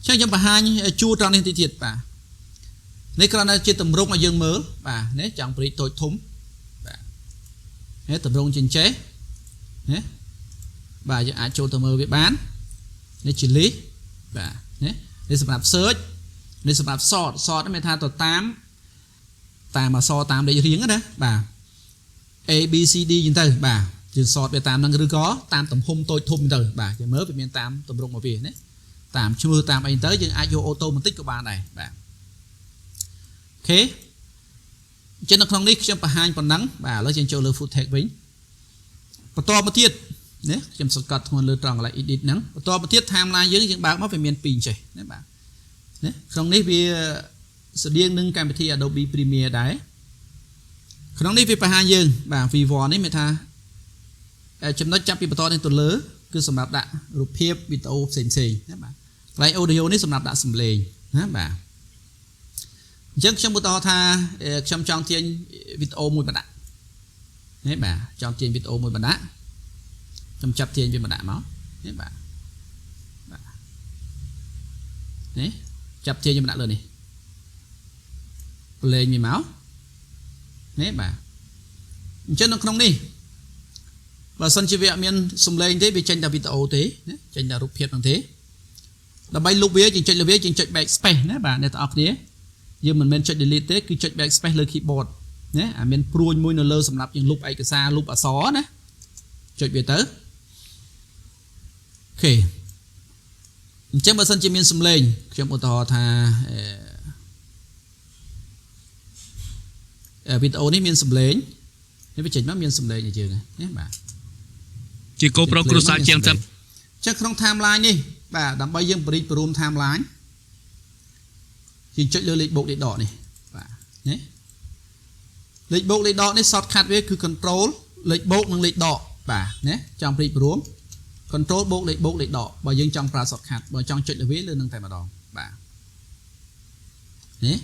ចឹងខ្ញុំបង្ហាញជួរត្រង់នេះតិចទៀតបាទនេះគ្រាន់តែជាតម្រងឲ្យយើងមើលបាទនេះចង់ព្រីកតូចធំបាទនេះតម្រងចិញ្ចេះណាបាទយើងអាចចូលទៅមើលវាបាននេះជា list បាទនេះនេះសម្រាប់ search នេះសម្រាប់ sort sort មានថាទៅតាមតាមអក្សរតាមលេខរៀងណាបាទ A B C D ចឹងទៅបាទយើង sort វាតាមហ្នឹងឬក៏តាមទំហំតូចធំទៅបាទយើងមើលវាមានតាមទម្រង់មកវាណាតាមឈ្មោះតាមអីទៅយើងអាចយក automatic ក៏បានដែរបាទ OK អញ្ចឹងនៅក្នុងនេះខ្ញុំបង្ហាញប៉ុណ្ណឹងបាទឥឡូវយើងចូលលើ footage វិញបន្តមកទៀតណាខ្ញុំសង្កត់ធ្ងន់លើត្រង់កន្លែង edit ហ្នឹងបន្តមកទៀត timeline យើងយើងបើកមកវាមាន2ចេះណាបាទណាក្នុងនេះវាស្តៀងនឹងកម្មវិធី Adobe Premiere ដែរក្នុងនេះវាបង្ហាញយើងបាទ V1 នេះមានថាចំណុចចាប់ពីបន្តនេះទៅលើគឺសម្រាប់ដាក់រូបភាពវីដេអូផ្សេងផ្សេងណាបាទកន្លែង audio នេះសម្រាប់ដាក់សំឡេងណាបាទអញ្ចឹងខ្ញុំឧទាហរណ៍ថាខ្ញុំចង់ទាញវីដេអូមួយបណ្ដាក់នេះបាទចង់ទាញវីដេអូមួយបណ្ដាក់ខ្ញុំចាប់ទាញវាបណ្ដាក់មកនេះបាទបាទនេះចាប់ទាញវាបណ្ដាក់លើនេះប្រឡែងវាមកនេះបាទអញ្ចឹងនៅក្នុងនេះបើសិនជាវាអត់មានសំឡេងទេវាចេញតែវីដេអូទេណាចេញតែរូបភាពហ្នឹងទេដើម្បីលុបវាយើងចុចលើវាយើងចុច backspace ណាបាទអ្នកទាំងអស់គ្នាយើងមិនមែនចុច delete ទេគឺចុច backspace លើ keyboard ណាអាមានព្រួញមួយនៅលើសម្រាប់យើងលុបឯកសារលុបអក្សរណាចុចវាទៅ OK អញ្ចឹងបើសិនជាមានសំឡេងខ្ញុំឧទាហរណ៍ថាអឺវីដេអូនេះមានសំឡេងនេះវាចេញមកមានសំឡេងឲ្យយើងណាបាទ ជាកូនប្រុសគ្រួសារជាងតែ ចឹងក្នុង timeline នេះបាទដើម្បីយើងបរិចបរួម timeline យើងចុចលើលេខបូកលេខដកនេះបាទណាលេខបូកលេខដកនេះ shortcut វាគឺ control លេខបូកនិងលេខដកបាទណាចង់ព្រីករួម control បូកលេខបូកលេខដកបើយើងចង់ប្រើ shortcut បើចង់ចុចលើវាលើនឹងតែម្ដងបាទនេះ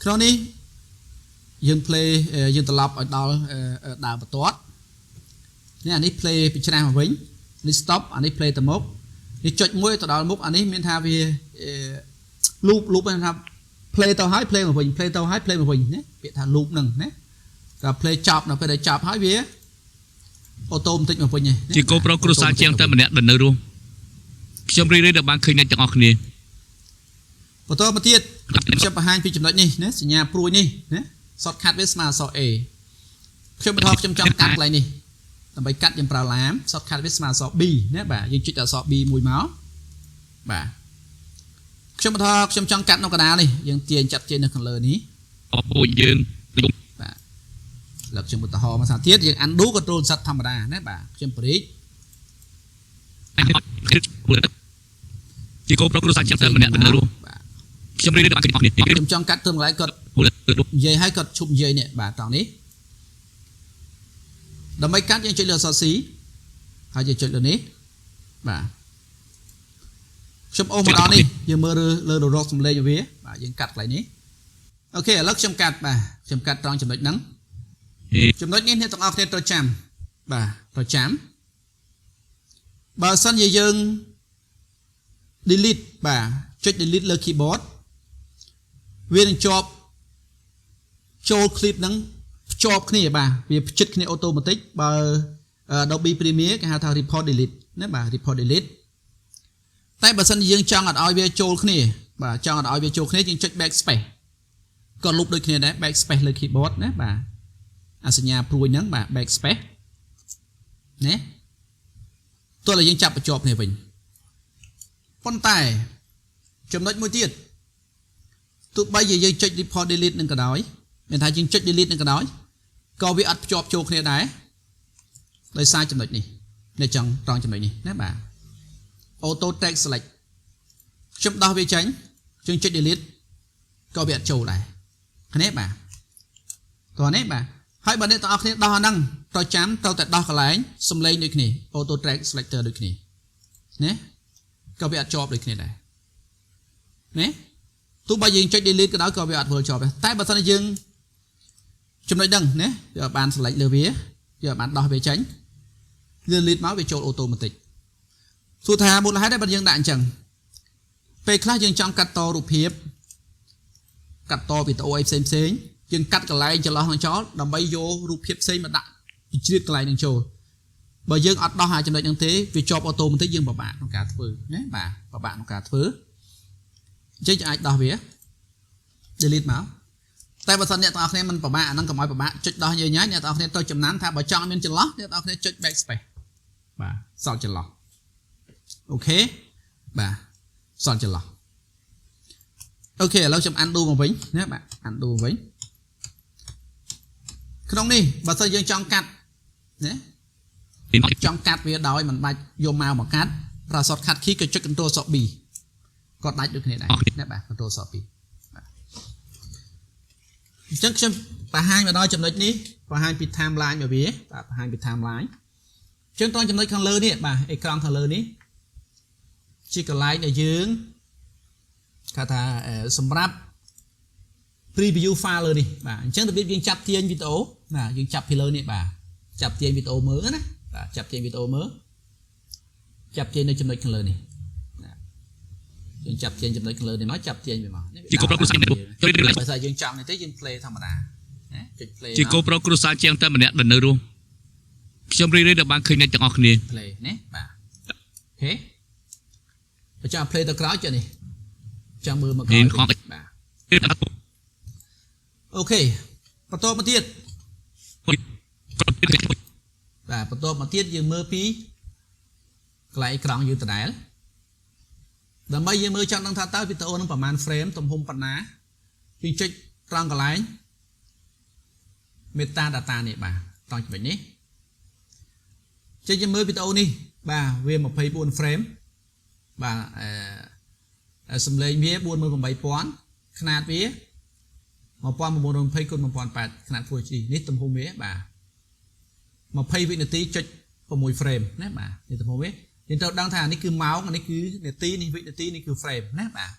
ក្នុងនេះយើង play យើងត្រឡប់ឲ្យដល់ដើមបន្ទាត់នេះអានេះ play ពីច្រាស់មកវិញនេះ stop អានេះ play ទៅមុខនេះចុចមួយទៅដល់មុខអានេះមានថាវា loop loop មានថា play ទៅហើយ play មកវិញ play ទៅហើយ play មកវិញណាពាក្យថា loop ហ្នឹងណាដល់ play ចប់នៅពេលដែលចប់ហើយវា automatic មកវិញឯង ជាកូនប្រុសគ្រួសារជាងតែម្នាក់ដែលនៅរស់ខ្ញុំរីករាយដែលបានឃើញអ្នកទាំងអស់គ្នា បន្តមកទៀតខ្ញុំបង្ហាញពីចំណុចនេះណាសញ្ញាព្រួយនេះណា shortcut វាស្មើអក្សរ A ខ្ញុំបន្តខ្ញុំចង់កាត់កន្លែងនេះដើម្បីកាត់យើងប្រើឡាម shortcut វាស្មើអក្សរ B ណាបាទយើងចុចអក្សរ B មួយមកបាទខ្ញុំបន្តខ្ញុំចង់កាត់នៅកណ្ដាលនេះយើងទាញចាត់ទាញនៅខាងលើនេះ អពូជយើង បាទលើកខ្ញុំឧទាហរណ៍មកសាទៀតយើង undo control Z ធម្មតាណាបាទខ្ញុំព្រីក ជាកូនប្រុសគ្រួសារជាងតែម្នាក់ដែលនៅរស់ បាទ ខ្ញុំរីករាយដែលបានឃើញអ្នកទាំងអស់គ្នា ខ្ញុំចង់កាត់ត្រឹមកន្លែងគាត់និយាយឲ្យគាត់ឈប់និយាយនេះបាទត្រង់នេះដើម្បីកាត់យើងចុចលើអក្សរ C ហើយយើងចុចលើនេះបាទខ្ញុំអូសមកដល់នេះយើងមើលលើរកសំឡេងវាបាទយើងកាត់កន្លែងនេះ OK ឥឡូវខ្ញុំកាត់បាទខ្ញុំកាត់ត្រង់ចំណុចហ្នឹងចំណុចនេះអ្នកទាំងអស់គ្នាត្រូវចាំបាទត្រូវចាំបើសិនជាយើង delete បាទចុច delete លើ keyboard វានឹងជាប់ចូល clip ហ្នឹងភ្ជាប់គ្នាបាទវាផ្ចិតគ្នា automatic បើ Adobe Premiere គេហៅថា report delete ណាបាទ report delete តែបើសិនជាយើងចង់អត់ឲ្យវាចូលគ្នាបាទចង់អត់ឲ្យវាចូលគ្នាយើងចុច backspace ក៏លុបដូចគ្នាដែរ backspace លើ keyboard ណាបាទអាសញ្ញាព្រួយហ្នឹងបាទ backspace ណាទោះតែយើងចាប់បញ្ជាប់គ្នាវិញប៉ុន្តែចំណុចមួយទៀតទោះបីជាយើងចុច report delete នឹងក៏ដោយមានថាយើងចុច delete នឹងក៏ដោយក៏វាអត់ភ្ជាប់ចូលគ្នាដែរដោយសារចំណុចនេះនេះចង់ត្រង់ចំណុចនេះណាបាទ auto track select ខ្ញុំដោះវាចេញយើងចុច delete ក៏វាអត់ចូលដែរគ្នាបាទតោះនេះបាទហើយបើអ្នកទាំងអស់គ្នាដោះអាហ្នឹងត្រូវចាំត្រូវតែដោះកន្លែងសំឡេងដូចគ្នា auto track selector ដូចគ្នាណាក៏វាអត់ជាប់ដូចគ្នាដែរណាទោះបីយើងចុច delete ក៏ដោយក៏វាអត់ធ្វើជាប់ដែរតែបើសិនជាយើងចំណុចហ្នឹងណាយកបាន select លើវាយកបានដោះវាចេញ delete មកវាចូល automatic សួរថាមូលហេតុអីបើយើងដាក់អញ្ចឹងពេលខ្លះយើងចង់កាត់តរូបភាពកាត់តវីដេអូអីផ្សេងផ្សេងយើងកាត់កន្លែងចន្លោះនឹងចោលដើម្បីយករូបភាពផ្សេងមកដាក់ជ្រៀតកន្លែងនឹងចូលបើយើងអត់ដោះអាចំណុចហ្នឹងទេវាជាប់ automatic យើងពិបាកក្នុងការធ្វើណាបាទពិបាកក្នុងការធ្វើអញ្ចឹងយើងអាចដោះវា delete មកតែបើសិនអ្នកទាំងអស់គ្នាមិនពិបាកអាហ្នឹងកុំឲ្យពិបាកចុចដោះញ៉ៃញ៉ៃអ្នកទាំងអស់គ្នាទៅចំណាំថាបើចង់មានចន្លោះអ្នកទាំងអស់គ្នាចុច backspace បាទសល់ចន្លោះOK បាទសល់ចន្លោះOK ឥឡូវខ្ញុំ undo មកវិញណាបាទ undo មកវិញក្នុងនេះបើសិនយើងចង់កាត់ណាចង់កាត់វាដោយមិនបាច់យកមកមកកាត់ប្រើ shortcut key ក៏ចុច control អក្សរ B ក៏ដាច់ដូចគ្នាដែរណាបាទ control អក្សរ B បាទអញ្ចឹងខ្ញុំបង្ហាញមកដល់ចំណុចនេះបង្ហាញពី timeline របស់វាបាទបង្ហាញពី timeline អញ្ចឹងត្រង់ចំណុចខាងលើនេះបាទអេក្រង់ខាងលើនេះជាកន្លែងដែលយើងគេថាសម្រាប់ preview file លើនេះបាទអញ្ចឹងរបៀបយើងចាប់ទាញវីដេអូបាទយើងចាប់ពីលើនេះបាទចាប់ទាញវីដេអូមើលណាបាទចាប់ទាញវីដេអូមើលចាប់ទាញនៅចំណុចខាងលើនេះយើងចាប់ទាញចំណុចខាងលើនេះមកចាប់ទាញវាមក ជាកូនប្រុសគ្រួសារ បើស្អីយើងចង់នេះទេយើង play ធម្មតាណាចុច play ជាកូនប្រុសគ្រួសារជាងតែម្នាក់ដែលនៅរស់ខ្ញុំរីករាយដែលបានឃើញអ្នកទាំងអស់គ្នា play ណាបាទ OK បើចង់ play ទៅក្រោយចុចនេះចង់មើលមកក្រោយបាទ OK បន្តមកទៀតបាទបន្តមកទៀតយើងមើលពីកន្លែងអេក្រង់យើងដដែលដើម្បីយើងមើលចង់ដឹងថាតើវីដេអូនឹងប្រហែល frame ទំហំប៉ុណ្ណាយើងចុចត្រង់កន្លែង meta data នេះបាទត្រង់ចំណុចនេះចេញយើងមើលវីដេអូនេះបាទវា24 frame បាទអឺសំឡេងវា48000ខ្នាតវា1920គុណ1080ខ្នាត Full HD នេះទំហំវាបាទ20វិនាទីចុច6 frame ណាបាទនេះទំហំវាយើងត្រូវដឹងថានេះគឺម៉ោងនេះគឺនាទីនេះវិនាទីនេះគឺ frame ណាបាទ